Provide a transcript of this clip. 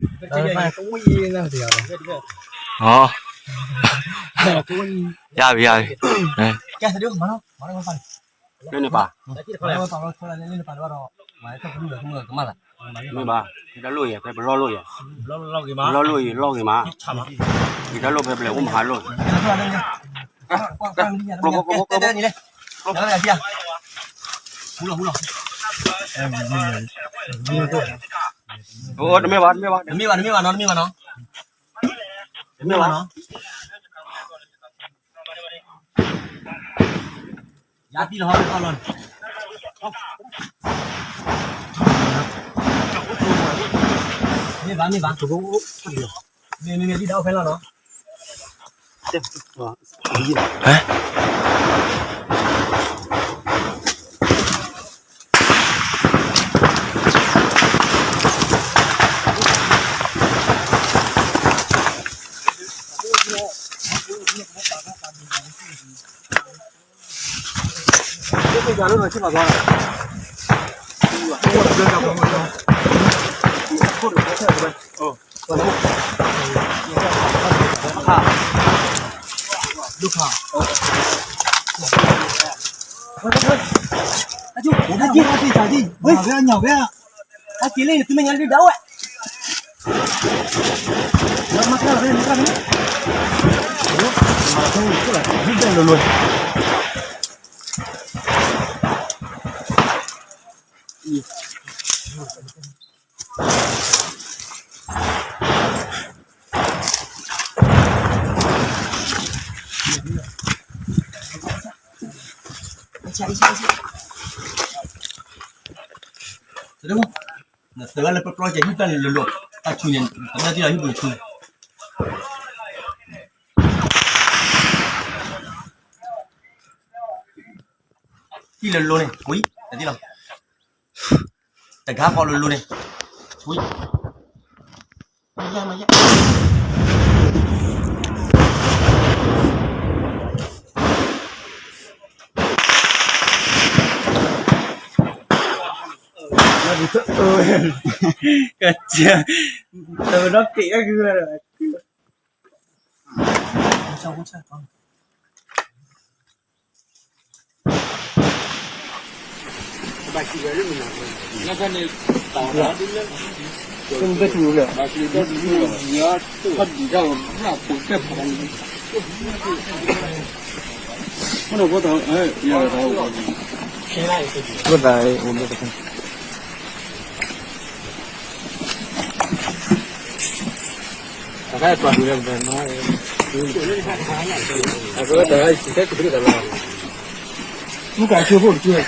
အီ ယၤဘၣ် ယၤဘၣ်, ကဲ သဒု မၤနီၤ မၤနီၤ မၤနီၤ န့ၣ်ဘၣ်, မ့ၢ်ဘၣ်, မ့ၢ်ဘၣ်, ဖဲတၢ်လိၣ်ယဲ ဖဲပလီၢ်လိၣ်ယဲ, လီၢ်ဂ့ၤမး, ဖဲတၢ်လိၣ်ဖဲပလဲၤအိၣ်မဟါလိၣ်, တၢ်လိၣ်ဖဲပလဲၤအိၣ်မဟါလိၣ်, တမ့ၢ်ဘၣ်, တမ့ၢ်ဘၣ်, တမ့ၢ်ဘၣ်နီၤ, တမ့ၢ်ဘၣ်နီၤ, တမ့ၢ်ဘၣ်နီၤ. ယၤတံၢ်လီၤဟီၣ်လီၤ, မ့ၢ်ဘၣ် မ့ၢ်ဘၣ်, မ့ၢ် မ့ၢ် မ့ၢ် ဒ်ဒီးအိၣ်ဖဲလီၤနီၤ, ဟဲ အက့ၤလၢ တမ့ၢ်ညါဒုးဒၣ်ဝဲ, မၤခါလီၤဖဲ မၤခါလီၤဖဲ, မၤခါလီၤဖဲ ဒုးဒၣ်လိၤလိၤ တၢ်လၢပပျီကဲ ဟံၣ်တၢ်န့ၣ်လိၤလိၤ, တၢ်ဆူန့ၣ် တၢ်သံလီၤ ဟံၣ်ပူၤဆူန့ၣ်, ဟံၣ်လိၤလိၤန့ၣ် ဝံၤ တၢ်သံလီၤ, တဂၤဃီလိၤလိၤန့ၣ်, ဝံၤ မယါ မယါ ကစၢ် တဝဲဒီးက့ၤအဂုၢ်လီၤ, ဘၣ်သးအိၣ်လၢတခါ တၢ်ခါတၢ်ဒုးလၢပနီၤ, အကတၢၢ်ဆံၣ်တဲကတၢၢ်တၢ်လီၤ, မူကၢ်ဆိဖိတကၢၢ်